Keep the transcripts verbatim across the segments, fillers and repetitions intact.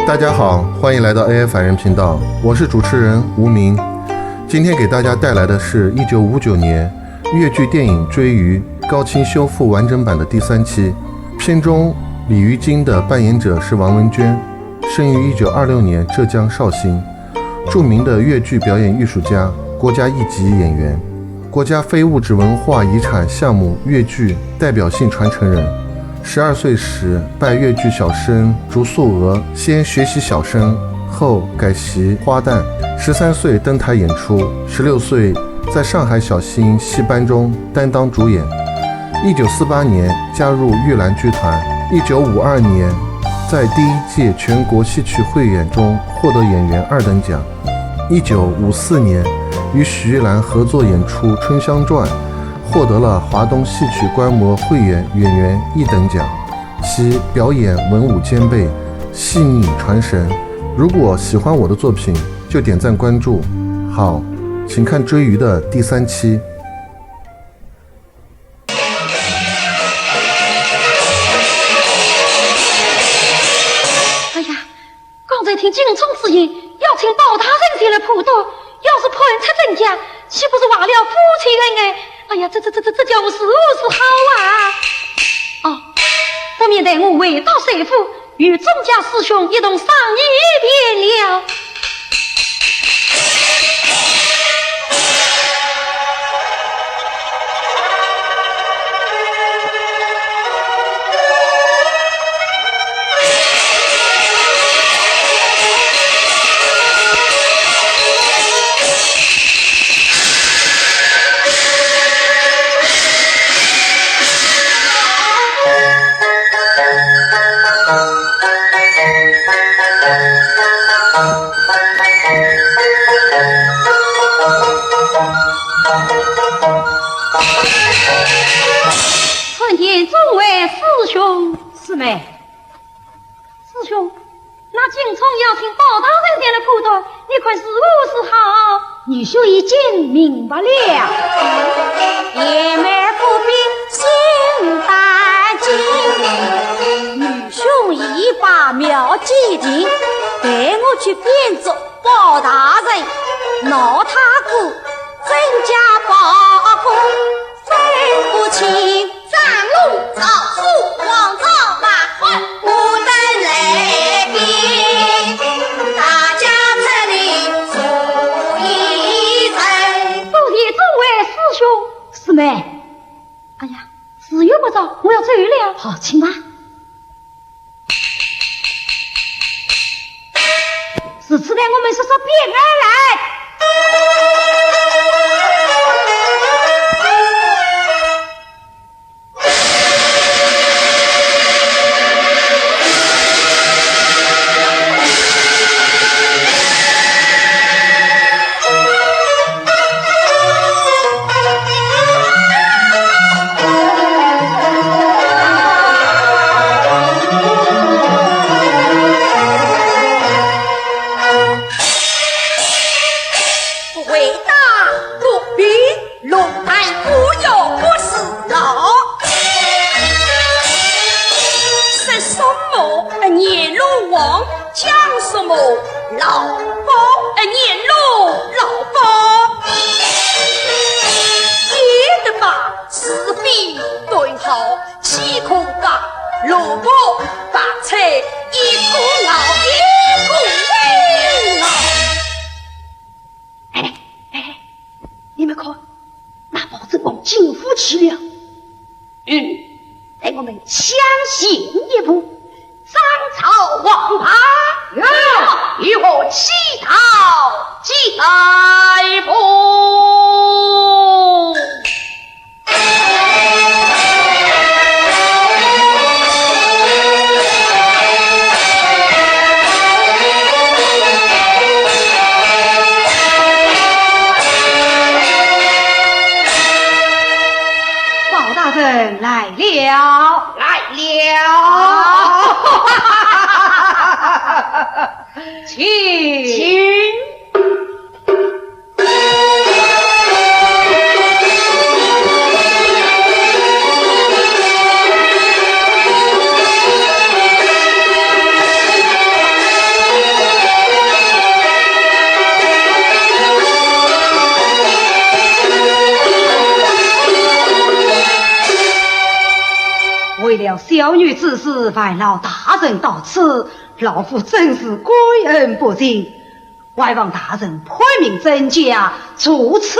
大家好，欢迎来到A I凡人频道，我是主持人吴明。今天给大家带来的是一九五九年越剧电影《追鱼》高清修复完整版的第三期。片中鲤鱼精的扮演者是王文娟，生于一九二六年浙江绍兴，著名的越剧表演艺术家、国家一级演员，国家非物质文化遗产项目越剧代表性传承人。十二岁时拜越剧小生竺素娥，先学习小生，后改习花旦。十三岁登台演出，十六岁在上海小生戏班中担当主演。一九四八年加入玉兰剧团，一九五二年在第一届全国戏曲汇演中获得演员二等奖。一九五四年与许玉兰合作演出《春香传》，获得了华东戏曲观摩汇演演员一等奖。其表演文武兼备，细腻传神。如果喜欢我的作品，就点赞关注。好，请看《追鱼》的第三期。哎呀，刚才听金冲之言，要请包大人前来判断，要是判出真假，岂不是坏了夫妻恩爱？哎呀，这这这这这叫我如何是好啊？哦，不免待我回到帅府，与钟家师兄一同商议便了。参见众位师兄。师妹。师兄，那金冲要请包大人前来判断，你看如何是好？愚兄已经明白了。贤妹不必心担惊，愚兄已把妙计定，待我去变作包大人，闹他个真假包公分不清。张龙赵虎王朝马汉，我等来宾，大家这里坐一阵。多谢诸位师兄。师妹。哎呀，时间不早，我要走了。好，请吧。 如此待我们说说别案来。回答不必，龙潭孤月不是老。说什么年老王，讲什么老包，年老老包。也得把 是非对好，岂可讲萝卜白菜一个熬一个熬。哎，哎，哎，你们看，那包拯王进府去了。嗯，待我们抢先一步， 上朝皇牌，有何起草？记载不？包大人来了。 来了。请。请。为了小女之事，烦劳大人到此，老夫真是感恩不尽。还望大人判明真假，除此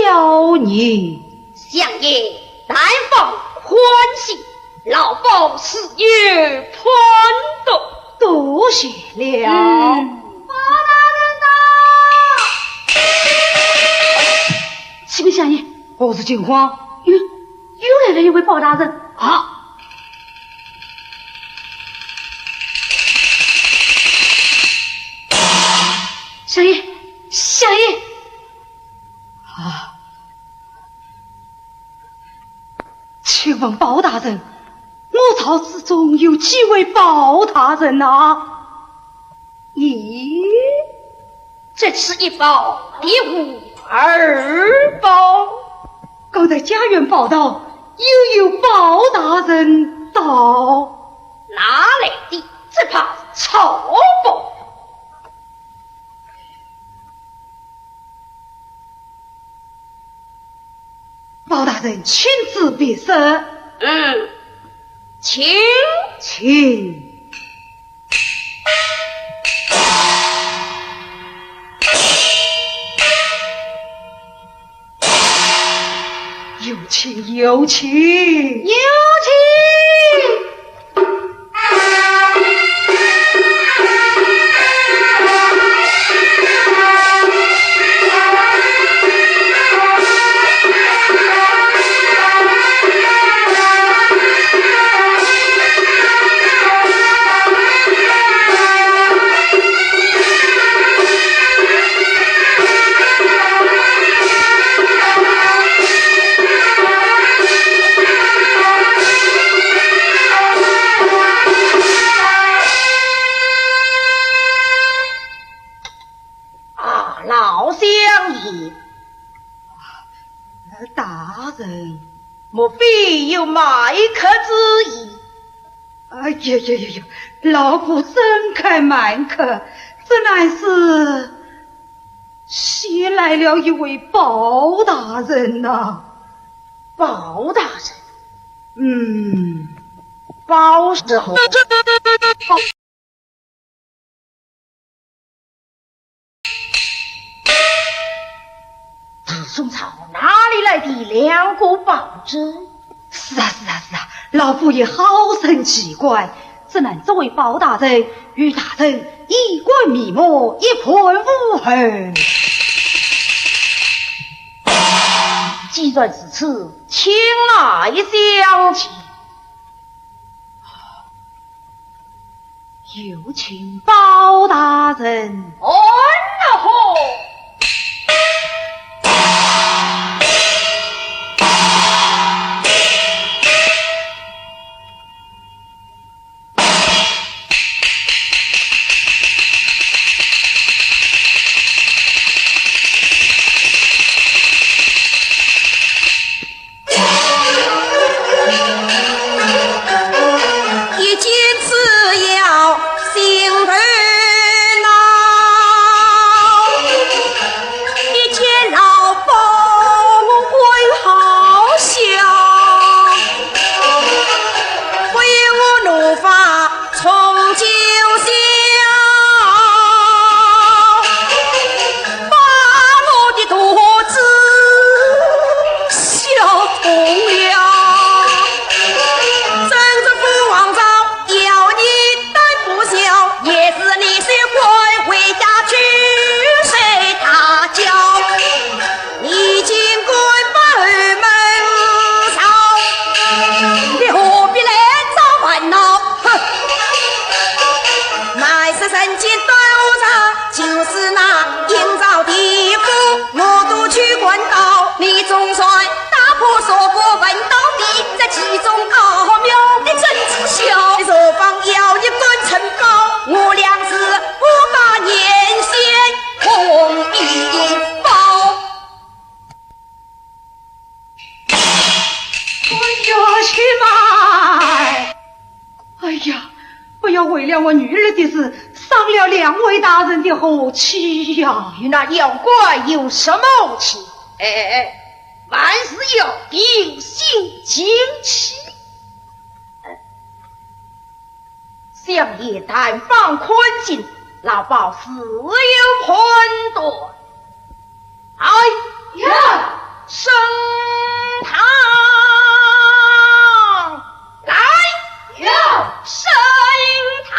妖孽。相爷，但放宽心，老夫自有判断。多谢了。嗯。包大人到。启禀相爷。何事惊慌？哟，又来了一位包大人。啊！相爷，相爷。啊，请问包大人，我朝之中有几位包大人呐？咦，这是一包，第无二包。刚才家院报道，又有包大人到。哪来的这包草包？ 包大人亲自辨识。嗯，请。请。有请，有请。有请。 啊，老相爷。大人。莫非有卖客之意？哎呀呀呀呀，老夫怎敢卖客，这乃是 新来了一位包大人呐。包大人？嗯，包是好。大宋朝哪里来的两个包子？是啊，是啊，是啊，老夫也好生奇怪。 只能这位包大人与大人一观面目，一判无二。既然如此，请来相见。有请包大人。哦，那好。 一见之要心头恼，一见老包我更好笑，不由我怒发 冲九霄，把我的肚子笑痛了。正值父王朝，要你胆不小，也是你休怪回家去睡大觉。 你竟敢把后门上，你何必来找烦恼？哼！乃是人间端午茶，就是那阴曹地府，我都去管到。你总算打破砂锅问到底，这其中奥妙的真知晓。若非要你敢承包，我俩是不把年限同一包。 哎呀，且慢！哎呀，不要为了我女儿的事伤了两位大人的和气呀！与那妖怪有什么和气？哎哎哎，万事要平心静气。一旦放宽心，老包自有判断。哎，呀，升堂，来，呀，升堂。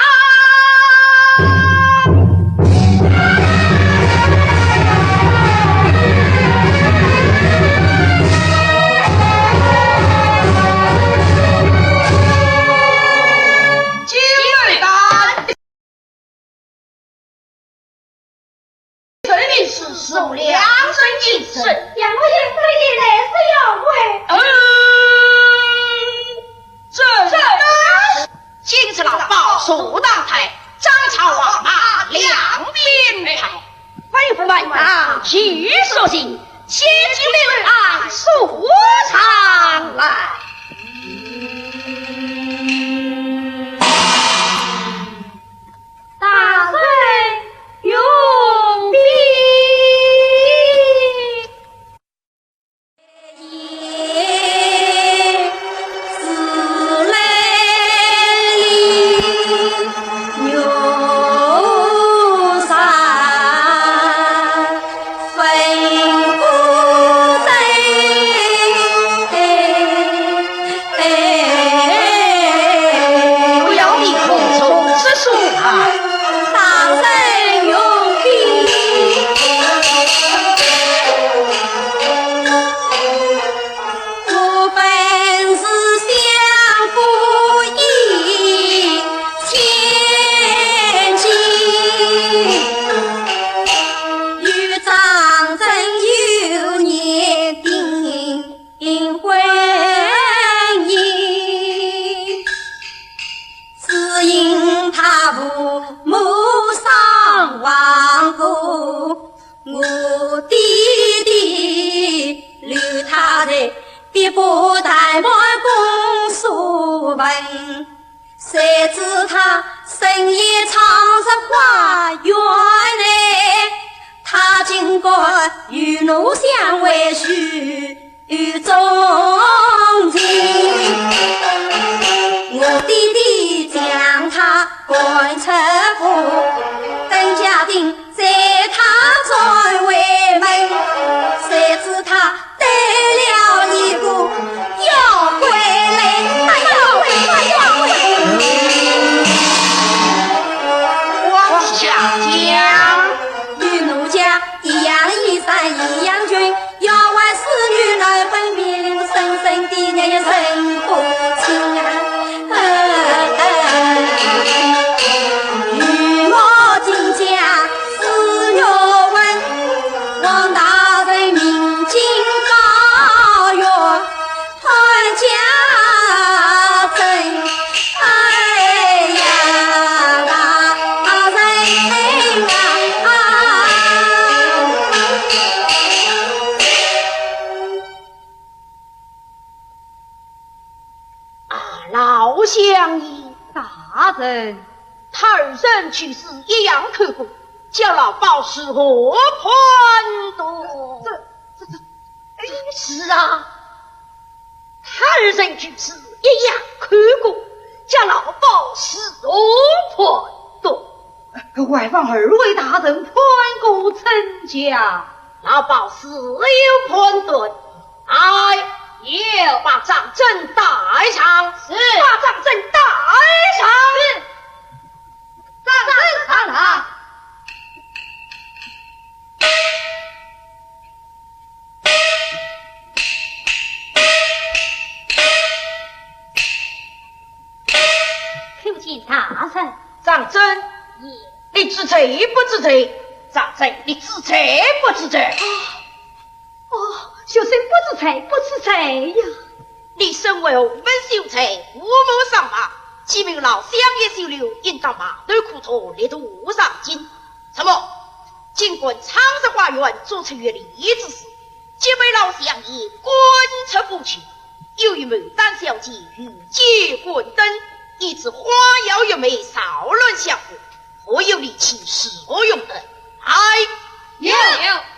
啊，老相爷。大人。他二人去时一样看过，叫老包如何判断？这，这，这，哎，是啊，他二人去时一样看过，叫老包如何判断？外望二位大人判官参加。老包自有判断。 哎，有。把张珍带上。是。把张珍带上。是。张珍上堂。叩见大人。张珍。你知罪不知罪？张珍，你知罪不知罪？ 哦，学生不知罪，不知罪呀。你身为洪门秀才，父母双亡，既蒙老相爷收留，应当埋头苦读，力图上进。怎么，竟敢闯入花园，做出越礼之事，竟被老相爷赶出府去。又与牡丹小姐御借观灯，以致花妖月眉扰乱香火， 何有理气，是何用得？哎，有。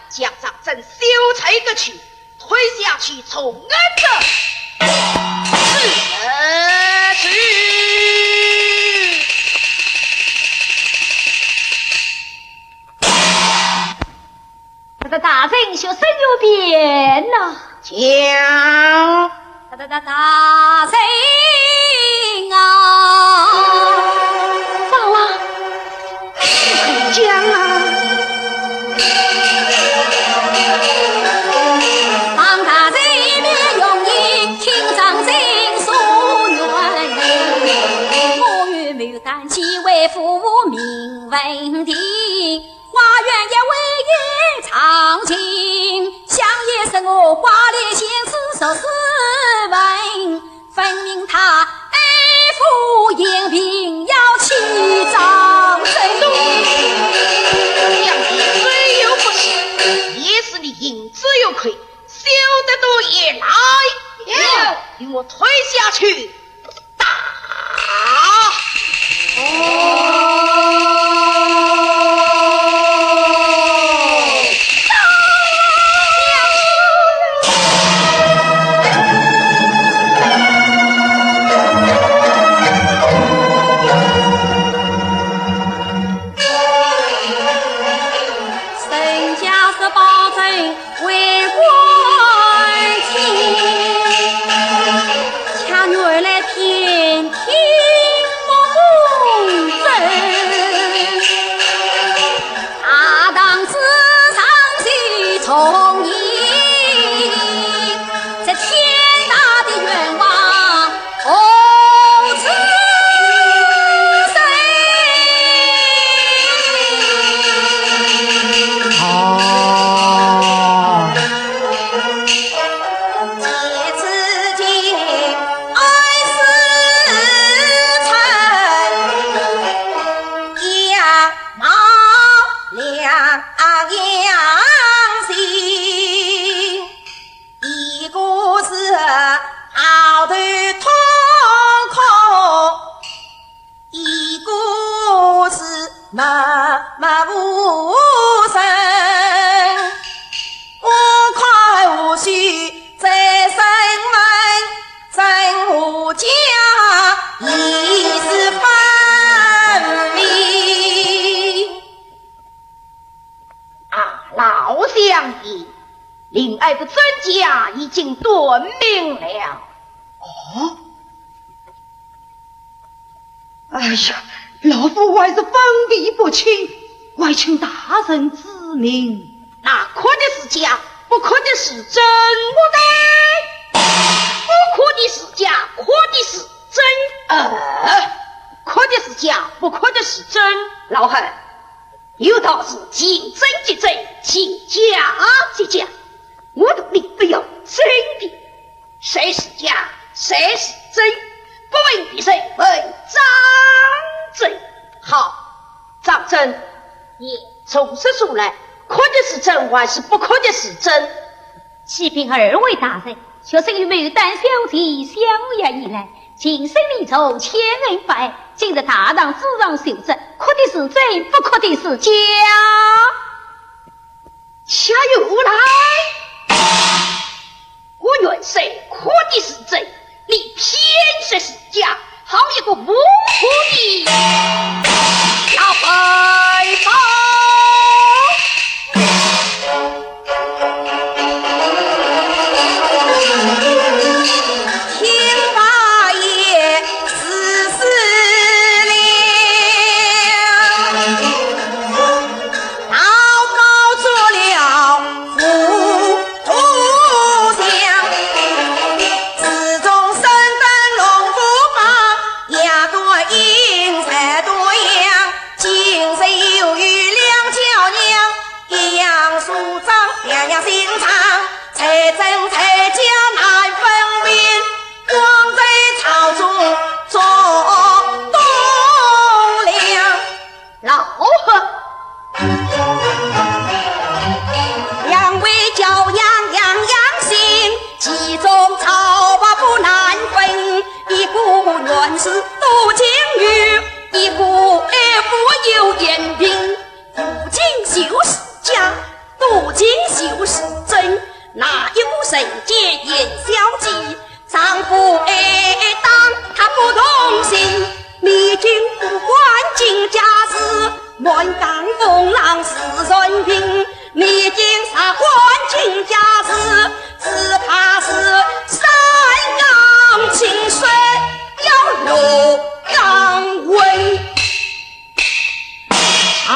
将张珍休才革去，推下去重案。是。是。天哪！讲。大大大大人啊！咋了？讲啊！想你虽有不是，也是你行之有愧，休得多言来。有。与我推下去。 打！哦！人家十八岁 为官清，却原来天天不公正。大唐之上谁从矣？这天大的冤枉 何处寻？啊！一个是抱头痛哭，一个是默默无声。我看无须再审问，真和假已是分明。 啊，老相爷，令爱的真假已经断明了。哦？哎呀，老夫还是分辨不清，还请大人指明。那哭的是假，不哭的是真。不对，不哭的是假，哭的是真。呃，哭的是假，不哭的是真。老汉， 有道是情真即真，情假即假，我同你不要争辩，谁是假，谁是真，不问别人，问张真。好，张真，你从实说来，哭的是真还是不哭的是真？ 启禀二位大人，学生与牡丹小姐相约而来，情深意重，千恩百爱。今日大堂之上受责，哭的是真，不哭的是假。且慢来，我原说哭的是真， 你偏说是假，好一个无辜的老白头。听罢也是死了。 老高做了糊涂匠，自从身登龙虎榜，夜断阴，日断阳，今日又与两娇娘，一样梳妆，两样心肠，才真才假难分明，枉在朝中做栋梁。 老何。两位娇娘样样新，其中草白不难分，一个原是多情女，一个爱富有闲贫，多情就是假，多情就是真，哪一个人见贤小姐， 丈夫爱打她不动心，你竟不管今家事，满江风浪是人平，你竟啥管今家是，只怕是山阳金水要落阳文。啊！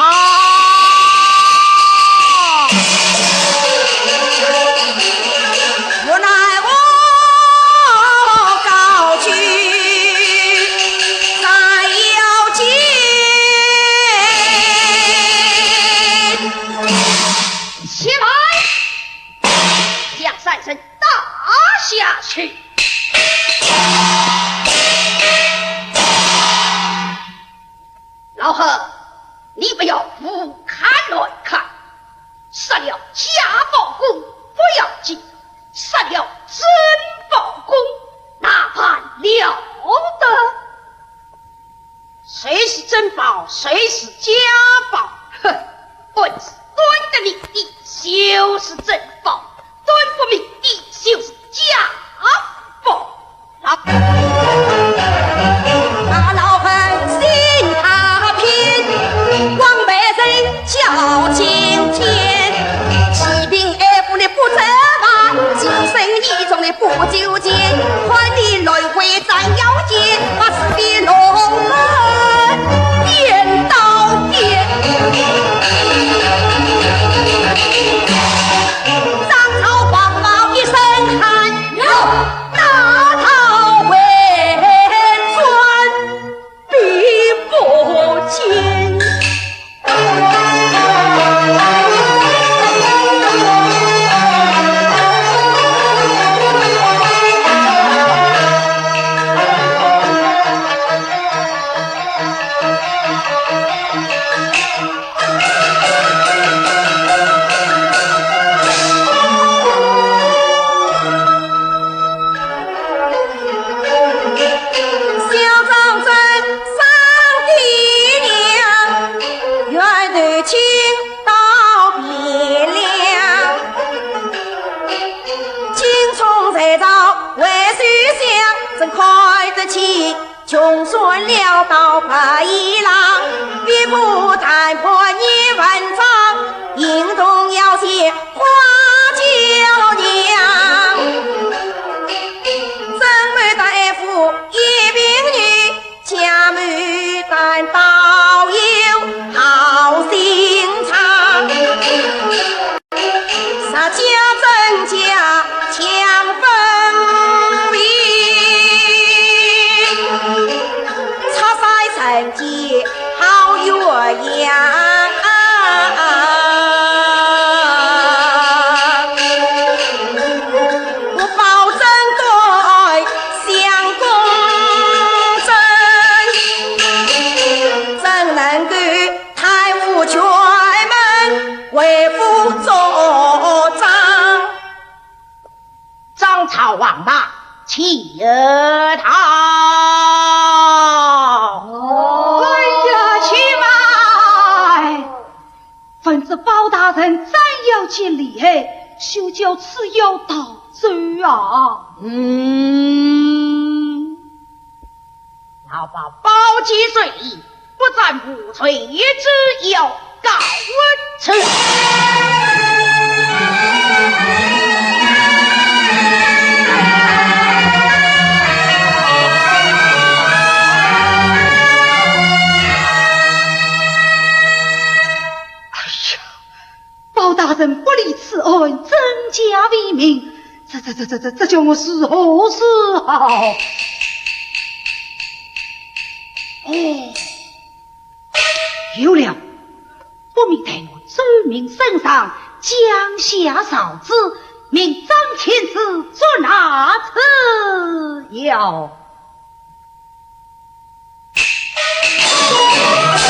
无奈我高举斩妖剑。起来！将三人打下去。老何，你不要胡看乱看，杀了假包公不要紧，杀了真包公，那还了得？ 谁是真包，谁是假包？哼，本是端的名的就是真包，端不明的就是假包。老，把老汉心他拼，光背人叫青天，欺骗爱护的不责骂，情深意重的不 不求情，看你乱回斩妖剑，把是非龙门颠倒变。张超黄毛一身汗，哟，大道回转并不见。 小张真上爹娘，冤仇情到汴梁。精虫在朝为首相，怎看得起？穷酸潦倒白眼狼，比不谈判一文章，行动要写花轿娘。真牡丹爱护一贫女， 假牡丹倒有好心肠，实假真假强分明，拆散人间好鸳鸯。 我包拯对相公争，怎能够贪污权门，为父作证？张超王大，且逃！哎呀，且慢！ 闻得包大人斩妖剑厉害，休教此妖逃走啊！嗯，老包包计最，不斩无罪之妖，告辞。 哎呀，包大人不理此案，真假未明，这这这这这这叫我如何是好？哦，有了，不免待我奏明圣上，降下诏旨，命张天子捉拿此妖。